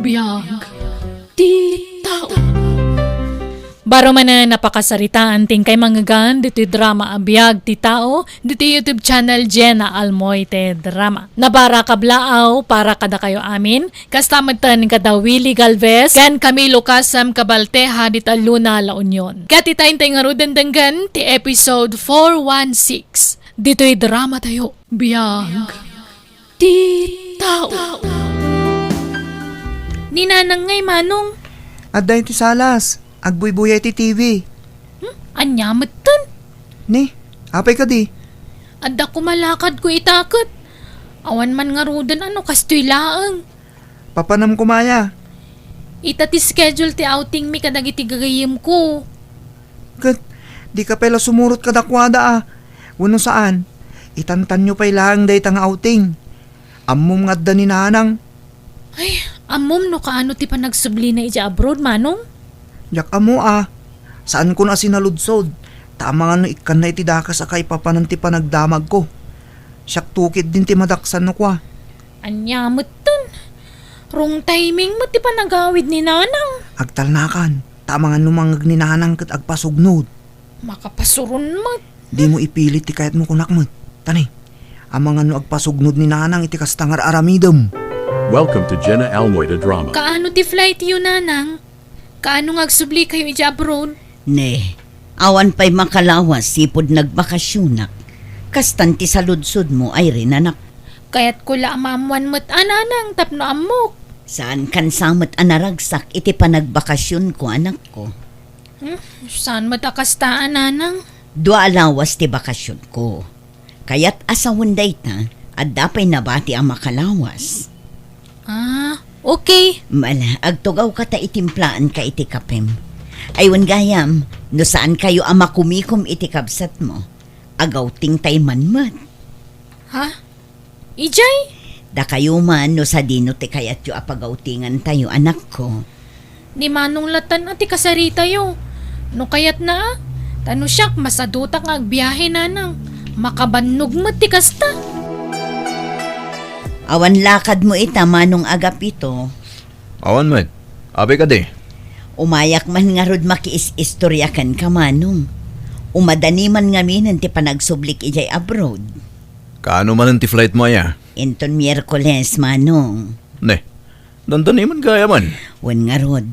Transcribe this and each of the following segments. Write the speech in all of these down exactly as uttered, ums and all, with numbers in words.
Biag ti tao. Baro manen a pakasaritaan ti inkay mangngegan ditoy drama a Biag ti Tao, ditoy YouTube channel Jenna Almoite Drama. Nabara kablaaw para kadakayo amin, kasta metten kada Willie Galvez ken Camilo Casam Cabalteja dita Luna, La Union. Ket ita intay ngaruden denggen ti episode four one six ditoy drama tayo, Biag ti Tao. Ni Nanang ngay, Manong? Adda iti salas, agbuybuya iti T V. Hmm? Ania metten? Ni, apay kadi? Adda kumalakadko ita ket. Awan man ngaruden a no kastoy laeng. Papanam koma aya? Ita ti schedule ti outing mi kadagiti gagayyemko. Ket, dika pay la sumurot kadakuada a. Wenno saan, itantanyo pay laeng dayta nga outing. Ammom nga adda ni Nanang. Ay, ammom no kaano ti panagsublina idiay abroad, Manong? Diak ammo a. Saankon a sinaludsod. Ta amangan no ikkanna iti dakes a kaipapanan ti panagdamagko. Siak tukit din ti madaksan no kua. Ania metten? Wrong timing met ti panagawid ni Nanang. Agtalnakan. Ta amangan no mangngeg ni Nanang ket agpasugnod. Makapasuron met. Dimo ipilit ti kayatmo kunak met. Tani, amangan no agpasugnod ni Nanang iti kasta nga ar-aramidem. Welcome to Jenna Almoida Drama. Kaano ti flightyo, Nanang? Kaano nga agsublikayo idiay abroad? Ne, awan pay makalawas sipud nagbakasionak. Kastan ti saludsodmo, Irene, anak. Kayatko la a maammuan met a, Nanang, tapno ammok. Saankan sa met a naragsak iti panagbakasionko, anakko. Hmm? Saan met a kasta a, Nanang? Dua a lawas ti bakasionko. Kayat a sawen dayta, adda pay nabati a makalawas. Ah, okay. Mala, agtugawka ta itimplaanka iti kapem. Ay, wen gayam, no saankayo a makumikom iti kabsatmo, agawtingtay man met. Ha? Idiay? Dakayo man no sadino ti kayatyo a pagawtingantayo, anakko. Ni Manong latan a ti kasaritayo. No kayatna a, ta no siak, masadutak nga agbiahe, Nanang. Makabannog met ti kasta. Awan lakadmo ita, Manong Agapito. Awan met. Apay kadi? Umayak man ngarud makiis-istorya kenka, Manong. Umadani man ngaminen ti panagsublik idiay abroad. Kaano manen ti flightmo aya? Inton Miyerkules, Manong. Ne, dandani man gayamen. Wen ngarud,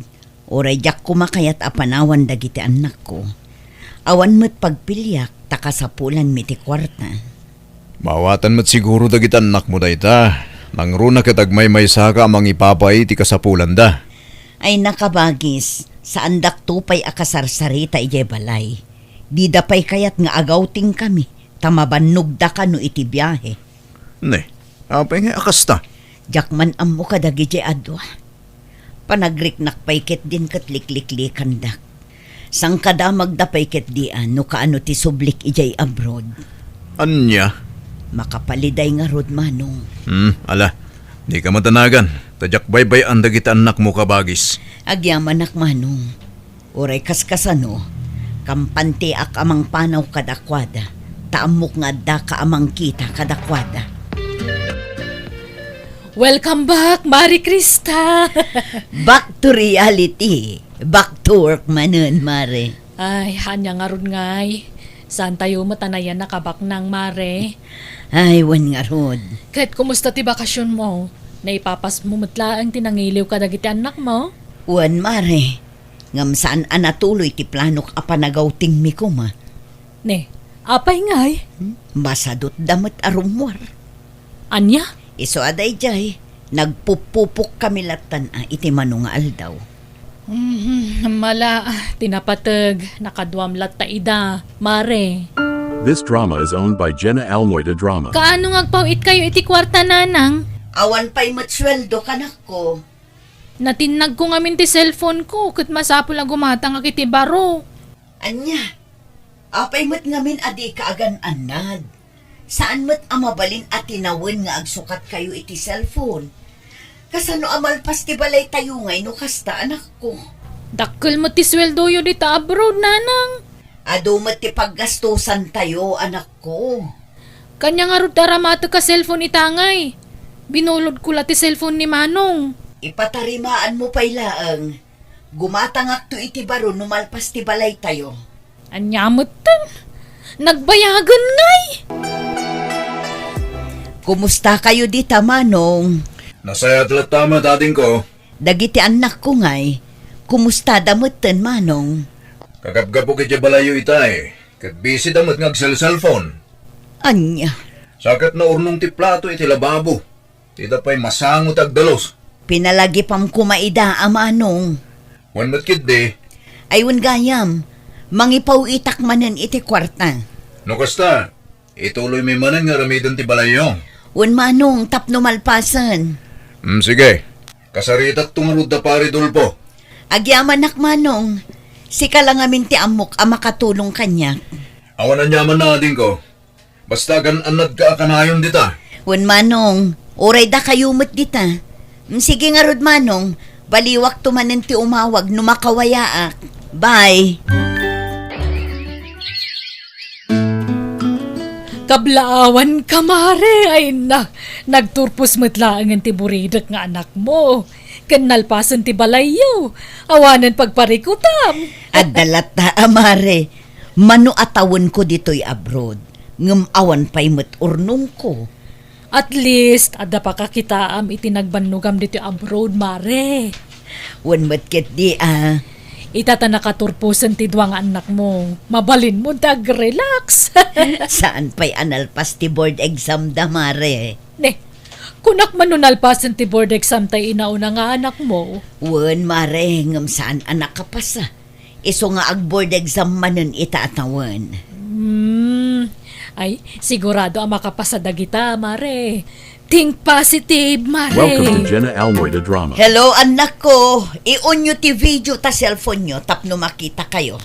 uray diak koma kayat a panawan dagiti annakko. Awan met pagpiliak ta kasapulanmi ti kuarta. Maawatan met siguro dagiti annakmo dayta. Nangruna ket agmaymaysaka a mangipapay ti kasapulanda. Ay, nakabagis, saandakto pay a kasarsarita idiay balay. Dida pay kayat nga agawtingkami, ta mabannogdaka no iti biahe. Ne, apay ngay a kasta? Diak man ammo kadagiti a dua. Panagriknak pay ketdin ket likliklikandak. Sangkadamagda pay ketdi a no kaano ti sublik idiay abroad. Ania? Makapaliday ngarud, Manong. Hmm, ala. Dika madanagan, ta diak baybay-an dagiti annakmo, kabagis. Agyamanak, Manong. Uray kaskasano, kampantiak a mangpanaw kadakuada, ta ammok nga addaka a mangkita kadakuada. Welcome back, Mare Krista! Back to reality. Back to work manen, Mare. Ay, ania ngarud ngay. Saantayo met a nayan a kabaknang, Mare. Ay, wen ngarud. Ket kumusta ti bakasionmo? Naipapasmo met laeng ti nangiliw kadagiti annakmo? Wen, Mare. Ngem saan a natuloy ti planok a panagawtingmi koma. Ne, apay ngay? Hmm? Masadutda met a rummuar. Ania? Isu a daydiay, nagpuppupokkami lattan a iti mano nga aldaw. Mhm, mala, ti napateg, nakaduam latta ida, Mare. This drama is owned by Jenna Almoida Drama. Kaano nga agpaw-itkayo iti kuarta, Nanang? Awan pay met sueldo, kanakko. Natinnagko ngamin ti cellphone ko, ket masapul a gumatangak iti baro. Ania? Apay met ngamin a dika agan-annad? Saan met a mabalin a tinawen nga agsukatkayo iti cellphone? Kasano a malpas ti balaytayo ngay no kasta, anakko? Dakkel met ti sueldoyo dita abroad, Nanang. Adu met ti paggastosantayo, anakko. Kania ngarud ti aramatek a cellphone ita ngay. Binulodko la ti cellphone ni Manong. Ipatarimaanmo pay laeng. Gumatangakto iti baro no malpas ti balaytayo. Ania metten? Nagbayagen ngay? Kumusta kayo dita, Manong? Nasayaat latta met, adingko. Dagiti annakko ngay, kumustada metten, Manong? Kagapgapok iti balayyo itay, ket busy da met nga agselselpon. Ania? Sa ket naurnong ti plato iti lababo. Dida pay masango ti agdalus. Pinalagipam koma ida a Manong. Wen met ketdi. Ay wen gayam, mangipaw-itak manen iti kuarta. No kasta, ituloymi manen nga aramiden ti balayyo. Wen Manong, tapno malpasen. Mm, sige. Kasaritakto ngarud da Pari Dolfo. Agyamanak Manong. Sika la ngamin ti ammok a makatulong kaniak. Awan aniamanna, adingko. Basta agan-annadka a kanayon dita. Wen Manong, uray dakayo met dita. Mm, sige ngarud Manong, baliwakto manen ti umawag no makawayaak. Bye. Kablaawanka, Mare, ay na, nagturpos met laengen ti buridek nga anakmo. Ken nalpasen ti balayyo, awanen pagparikutam. Adda latta a Mare, mano a tawenko ditoy abroad, ngem awan pay met urnongko. At least, adda pakakitaam iti nagbannogam ditoy abroad, Mare. Wen met ketdi a. Ita ta nakaturposen ti dua nga annakmo, mabalinmo ti agrelax. Saan pay a nalpas ti board exam da, Mare? Ne, kunak man no nalpasen ti board exam tay inauna nga anakmo. Wen, Mare, ngem saan a nakapasa. Isu nga ag-board exam manen ita a tawen. Hmm. Ay, sigurado a makapasa dagita, Mare. Think positive, Mare. Welcome to Jenna Almoida Drama. Hello, annakko. I-on-yo ti video ta cellphone-yo tapno makitakayo.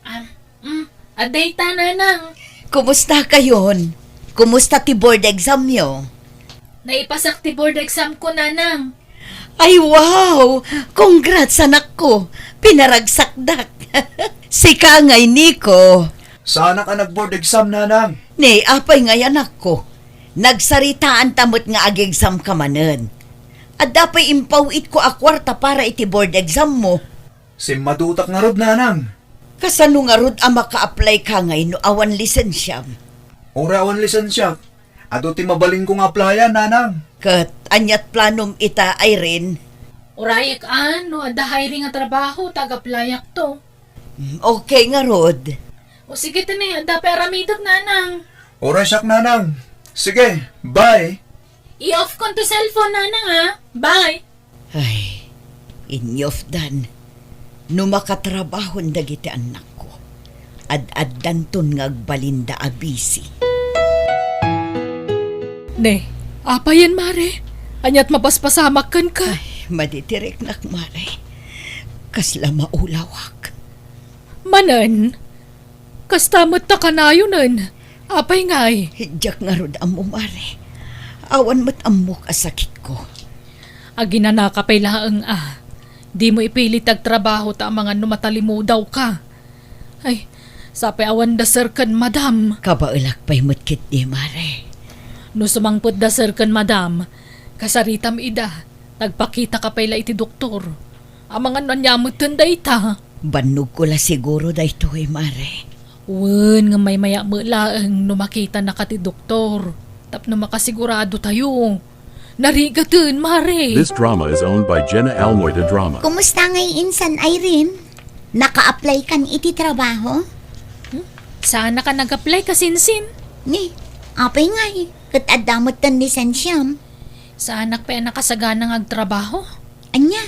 Ah, mm, adda ita, Nanang. Kumusta kayon? Kumusta ti board exam-yo? Naipasak ti board exam-ko, Nanang. Ay, wow! Congrats, anakko! Pinaragsakdak. Sika ngay, Nico. Saanak a nag-board exam, Nanang. Ne, apay ngay, anakko? Nagsaritaanta met nga ag-exam ka manen. Adda pay impaw-itko a kuarta para iti board exam-mo. Simmadutak ngarud, Nanang. Kasano ngarud a maka-apply ka ngay no awan lisensiam? Uray awan lisensiak, adu ti mabalinko nga applyan, Nanang. Ket aniat planom ita, Irene? Urayek a no adda hiring a trabaho ta ag-applyakto. Mm, okay ngarud. O sige, tini, adda pay aramidek, Nanang. Uray siak, Nanang. Sige, bye. I-off kon ti cellphone, Nanang, a. Bye. Ay, inyofdan. No makatrabahon dagiti annakko, ad-addanton nga agbalinda a busy. Ne, apayen, Mare? Aniat mapaspasamak kenka? Ay, madi ti riknak, Mare. Kasla maulawak. Manen? Kasta met ta kanayonen. Apay ngay? Diak ngarud ammo, Mare. Awan met ammok a sakitko. Aginanaka pay laeng a. Dimo ipilit ti agtrabaho ta amangan no matalimudawka. Ay, sapay awan da sir ken madam. Kabaelak pay met ketdi, Mare. No sumangpet da sir ken madam, kasaritam ida, ta agpakitaka pay la iti doktor. Amangan no ania metten dayta. Bannogko la siguro daytoy, Mare. Wen, ngem maymayak met laeng no makitanaka ti doktor. Tapno makasiguradotayo. Narigaten, Mare. This drama is owned by Jenna Almoida Drama. Kumusta ngay insan, Irene? Naka-apply kan iti trabaho? Hmm? Saanak a nag-apply, kasinsin? Ni, apay ngay, ket adda metten lisensiam. Saanak pay a nakasagana nga agtrabaho? Ania?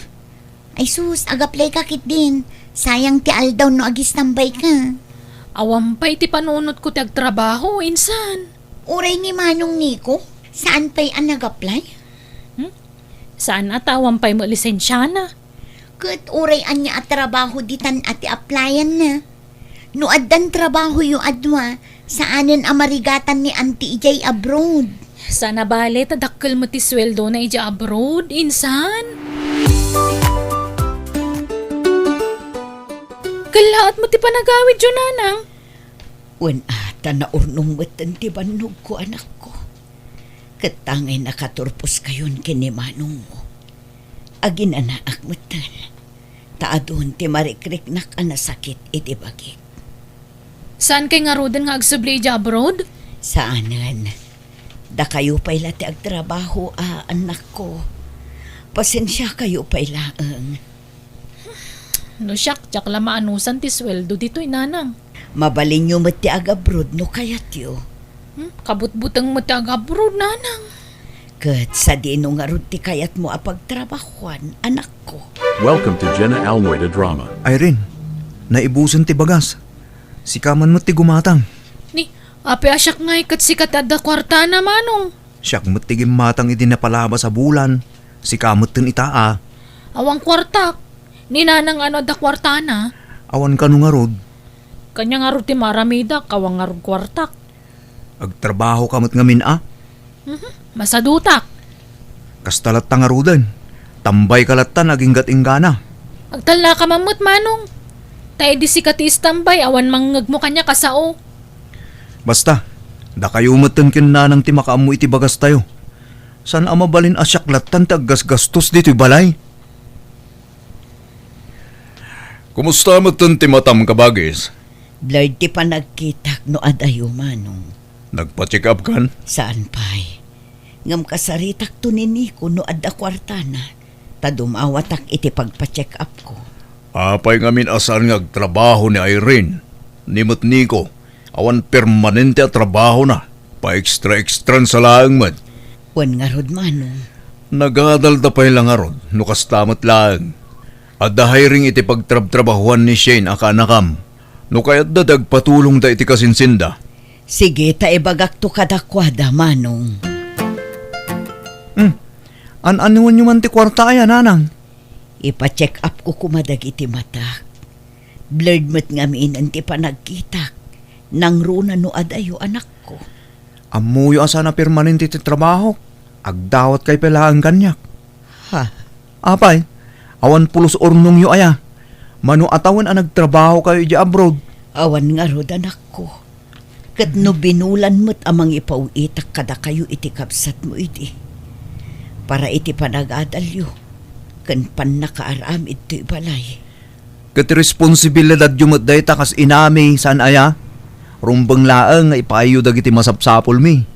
Ay sus, ag-apply ka ketdin. Sayang ti aldaw no agistambay ka. Awan pay ti panunotko ti agtrabaho, insan. Uray ni Manong Nico, saan pay a nag-apply? Hmm? Saan a ta awan pay met lisensiana. Ket uray ania a trabaho ditan a ti applyan-na. No addan trabahoyo a dua, saanen a marigatan ni Auntie idiay abroad. Saan a bale ta dakkel met ti suweldona idiay abroad, insan? Kellaat met ti panagawidyo, Nanang. Wen a, ta naurnong metten ti bannogko, anakko. Ket ta ngay nakaturposkayon ken ni manongmo. Aginanaak metten, ta adun ti marikriknak a nasakit iti bagik. Saankay ngaruden nga agsubli idiay abroad? Saanen. Dakayo pay la ti agtrabaho a annakko. Pasensiakayo pay laeng. No siak, diak la maanusan ti sueldo ditoy, nanang. Mabalinyo met ti agabroad no kayatyo. Hmm, kabutbuteng met ti agabroad, nanang. Ket sadino ngarud ti kayatmo a pagtrabahuan, anakko? Welcome to Jenna Almoida Drama. Irene, naibusen ti bagas. Sika man met ti gumatang. Ni, apay a siak ngay ket sika ti adda kuartana, manong? Siak met ti gimmatang idi napalabas a bulan. Sika metten ita a. Awan kuartak. Ni nanang no adda kuartana. Awan kano ngarud. Kanya ngarud ti maaramidak, awan ngarud kuartak. Agtrabahoka met ngamin a? Mhm, masadutak. Kasta latta ngaruden. Tambayka latta no aginggat-inggana. Agtalnaka man met, manong. Ta idi sika ti istambay, awan mangngegmo kaniak a sao. Basta, dakayo metten ken nanang ti makaammo iti bagastayo. Saan a mabalin a siak lattan ti aggasgastos ditoy balay? Kumusta metten ti matam, kabagis? Blurred ti panagkitak no adayo, manong. Nagpa-check up kan? Saan pay. Ngem kasaritakto ni Nico no adda kuartana, ta dumawatak iti pagpa-check up ko. Apay ngamin a saan nga agtrabaho ni Irene? Ni met Nico, awan permanente a trabahona. Pa-extra-extra sa laeng met. Wen ngarud, manong. Nagadalda pay la ngarud, no kasta met laeng. Adda hiring iti pagtrabtrabahuan ni Shane a kaanakam. No kayatda ti agpatulongda iti kasinsinda. Sige, ta ibagakto kadakuada, manong. Hmm. An-annuenyo man ti kuarta aya, nanang? Ipa-check up ko koma dagiti matak. Blurred met ngamin ti panagkitak. Nangruna no adayo, anakko. Ammoyo a saan a permanente ti trabahok. Agdawatkay pay laeng kaniak. Ha? Apay, awan pulos urnongyo aya? Mano a tawen a nagtrabahokayo idiay abroad? Awan ngarud, anakko. Ket no binulan met a mangipaw-itak kadakayo iti kabsatmo idi, para iti panagadalyo ken pannakaaramid toy balay. Ket responsibilidadyo met dayta kas inami, saan aya? Rumbeng laeng nga ipaayyo dagiti masapsapulmi.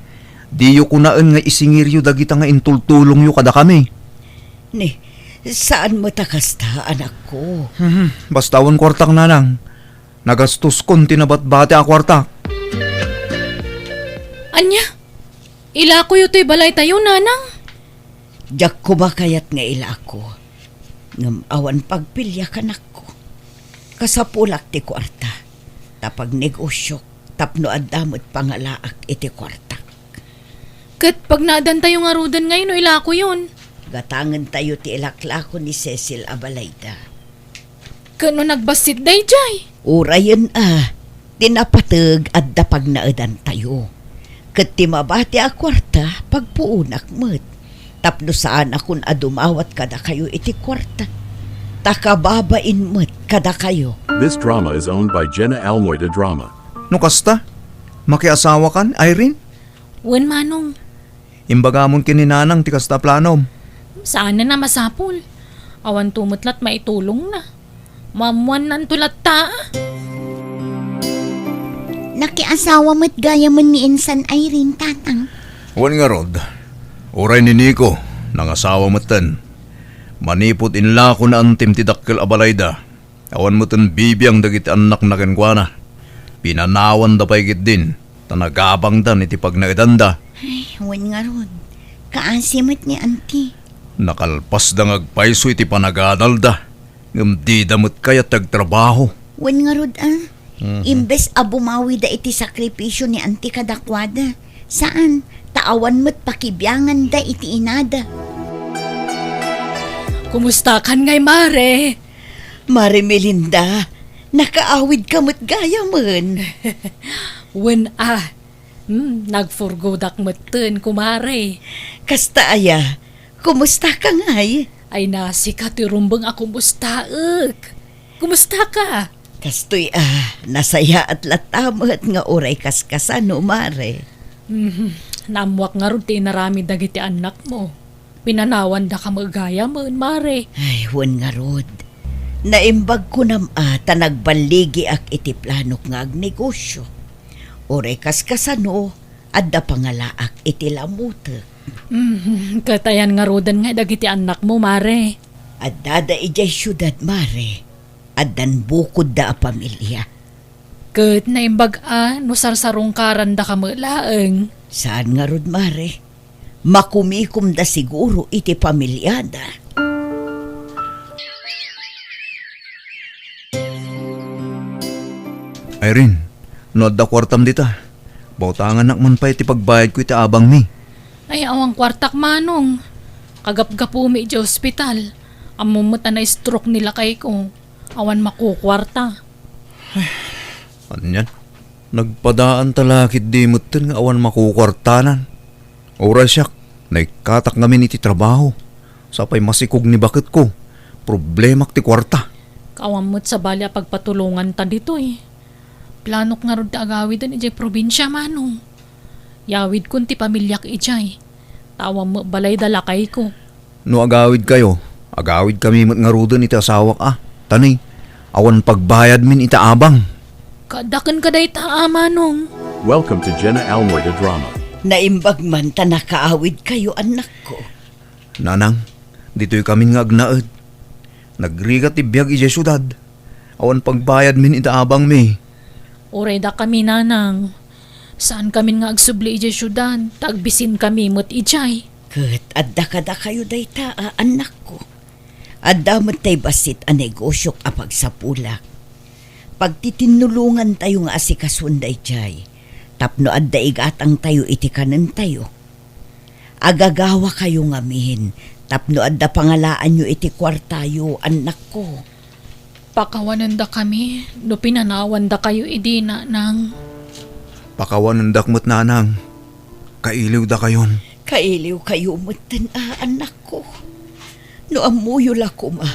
Diyo kunaen nga isingiryo dagita nga intultulongyo kadakami. Ni, saan met a kasta, anakko. Hmm, basta awan kuartak, nanang. Nagastoskon ti nabatbati a kuartak. Ania? Ilakoyo toy balaytayo, nanang? Diak koma kayat nga ilako. Ngem awan pagpiliak, anakko. Kasapulak ti kuarta. Ta pagnegosyok tapno adda met pangalaak iti kuartak. Ket pagnaedantayo ngaruden ngay no ilakoyon? Gatangentayo ti ilaklako ni Cecil a balayda. Ket no nagbassit daydiay? Urayen a, ti napateg adda pagnaedantayo. Ket ti mabati a kuarta, pagpuonak met. Tapno saanakon a dumawat kadakayo iti kuarta. Ta kababain met kadakayo. This drama is owned by Jenna Almoida Drama. No kasta, makiasawakan, Irene? Wen, manong. Imbagamon ken ni nanang ti kasta a planom. Saanen a masapul. Awanto met lat maitulongna. Maammuannanto latta. Nakiasawa met gayamen ni insan Irene, tatang. Wen ngarud, uray ni Nico, nangasawa metten. Manipud inlako ni Antim ti dakkel a balayda, awan metten bibiang dagiti annakna kenkuana. Pinanawanda pay ketdin, ta nagabangdan iti pagnaedanda. Ay, wen ngarud, kaasi met ni Anti. Nakalpasda nga agpayso iti panagadalda, ngem dida met kayat ti agtrabaho. Wen ngarud a, Mhm. Imbes a bumawida iti sakripisio ni Anti kadakuada, saan, ta awan met pakibianganda iti inada. Kumustakan ngay, Mare? Mare Melinda, nakaawidka met gayamen. Wen a, hmm, nagfurgodak metten, kumare. Kasta aya, kumustaka ngay? Ay, nasika ti rumbeng a kumustaek. Kumustaka? Kastoy a, nasayaat latta met nga uray kaskasano, Mare. Mhm, naammuak ngarud ti inaramid dagiti annakmo. Pinanawandaka met gayamen, Mare. Ay, wen ngarud. Naimbag kunam a ta nagballigiak iti planok nga agnegosio. Uray kaskasano, adda pangalaak iti lamutek. Mm, ket ayan ngaruden nga dagiti annakmo, Mare? Addada idiay siudad, Mare. Addan bukodda a pamilia. Ket naimbag a no sarsarungkarandaka met laeng. Saan ngarud, Mare. Makumikomda siguro iti pamiliada. Irene, no adda kuartam dita, bautangannak man pay ti pagbayadko iti abangmi. Ay, awan kuartak, Manong. Kagapgapumi idiay ospital. Ammom met a na-stroke ni lakayko. Awan makukuarta. Anian? Nagpadaan ta la ketdi metten nga awan makukuartanan. Uray siak, naikkatak ngamin iti trabaho. Sapay masikog ni baketko. Problemak ti kuarta. Awan met sabali a pagpatulonganta ditoy. Planok ngarud ti agawiden idiay probinsia, Manong. Yawidkon ti pamiliak idiay. Ta awan met balayda lakayko. No agawidkayo, agawidkami met ngaruden iti asawak a. Ta ni, awan pagbayadmin iti abang. Kaadda kenka dayta a, Manong. Welcome to Jenna Almoy the Drama. Naimbag man ta nakaawidkayo, annakko. Nanang, ditoy kamin nga agnaed. Nagrigat ti biag idiay siudad. Awan pagbayadmin iti abangmi. Uray dakami, Nanang. Saankamin nga agsubli idiay siudad, ta agbisinkami met idiay. Ket adda kadakayo dayta a annakko. Adda met tay bassit a negosiok a pagsapulak. Pagtitinnulongantayo nga asikasuen daydiay, tapno adda igatangtayo iti kanentayo. Agagawakayo ngamin tapno adda pangalaanyo iti kuartayo, annakko. Pakawanendakami no pinanawandakayo idi, Nanang. Pakawanendak met, Nanang. Kailiwdakayon. Kailiwkayo metten a, annakko. No ammoyo la koma,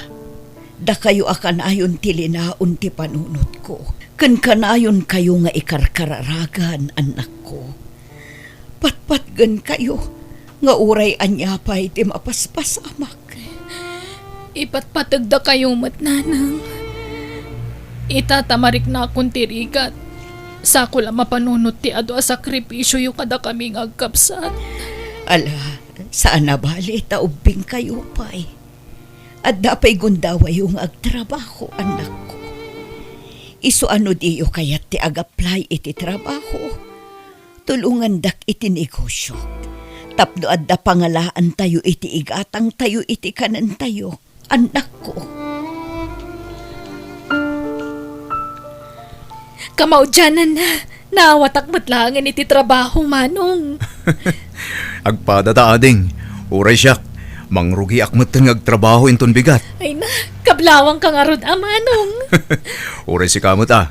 dakayo a kanayon ti linaon ti panunotko, ken kanayonkayo nga ikarkararagan, annakko. Patpatgenkayo nga uray ania pay ti mapaspasamak. Ipatpategdakayo met, Nanang. Ita ta mariknakon ti rigat, sakol a mapanunot ti adu a sakripisioyo kadakami nga agkabsat. Ala, saan a bale ta ubbingkayo pay. Adda pay gundawayo nga agtrabaho, annakko. Isu a no diyo kayat ti agaplay iti trabaho, tulongandak iti negosiok, tapno adda pangalaantayo iti igatangtayo iti kanentayo, annakko. Kamaudiananna, naawatak met laengen iti trabaho, Manong. Agpada ta, ading. Uray siak, mangrugiak metten nga agtrabaho inton bigat. Ay na, kablawangka ngarud a, Manong. Uray sika met a,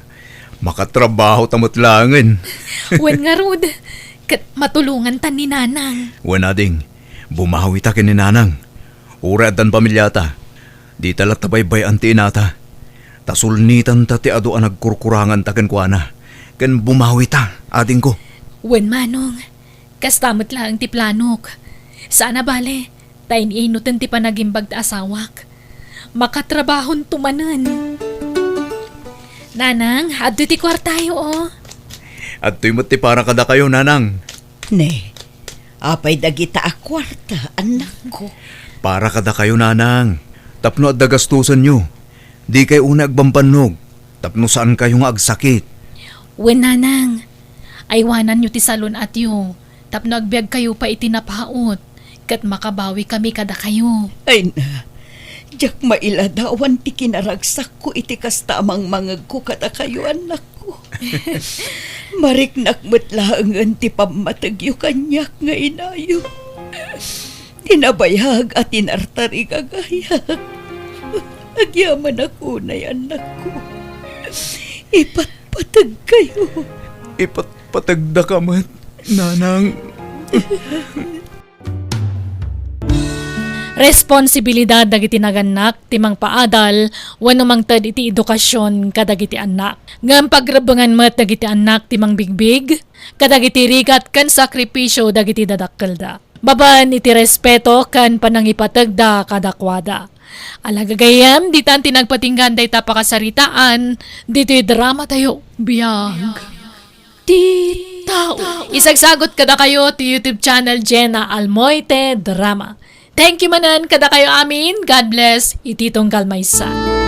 makatrabaho ta met laengen. Wen ngarud, ket matulonganta ni Nanang. Wen, ading, bumawita ken ni Nanang. Uray addan pamiliata, dita latta baybay-an ti inata. Ta sulnitanta ti adu a nagkurkuranganta kenkuana, ken bumawita, adingko. Wen, Manong, kasta met laeng ti planok. Saan a bale, ta in-inuten ti panagimbag ti asawak. Makatrabahonto manen. Nanang, adtoy ti kuartayo, o. Adtoy met ti para kadakayo, Nanang. Ne, apay dagita a kuarta, annakko? Para kadakayo, Nanang, tapno adda gastusenyo. Dikay unay agbambannog, tapno saankayo nga agsakit. Wen, Nanang, aywananyo ti salun-atyo, tapno agbiagkayo pay iti napaut, ket makabawikami kadakayo. Ay na, diak mailadawan ti kinaragsakko iti kasta a mangmangegko kadakayo, annak. Mariknak met laengen ti pammategyo kaniak nga inayo. Ti nabayag a tinartarigagayak. Agyamanak unay, annakko. Ipatpategkayo. Ipatpategdaka met, Nanang. Responsibilidad dagiti nagannak ti mangpaadal wenno mangted iti edukasyon kadagiti annak. Ngem pagrebbengan met dagiti annak ti mangbigbig kadagiti rigat ken sakripisio dagiti dadakkelda. Babaen iti respeto ken panangipategda kadakuada. Ala gagayyem, ditan ti nagpatinggan dayta pakasaritaan, ditoy drama tayo, biag ti tao. Isagsagot kadakayo ti YouTube channel Jenna Almoite Drama. Thank you manen kadakayo amin. God bless. Iti tunggal maysa.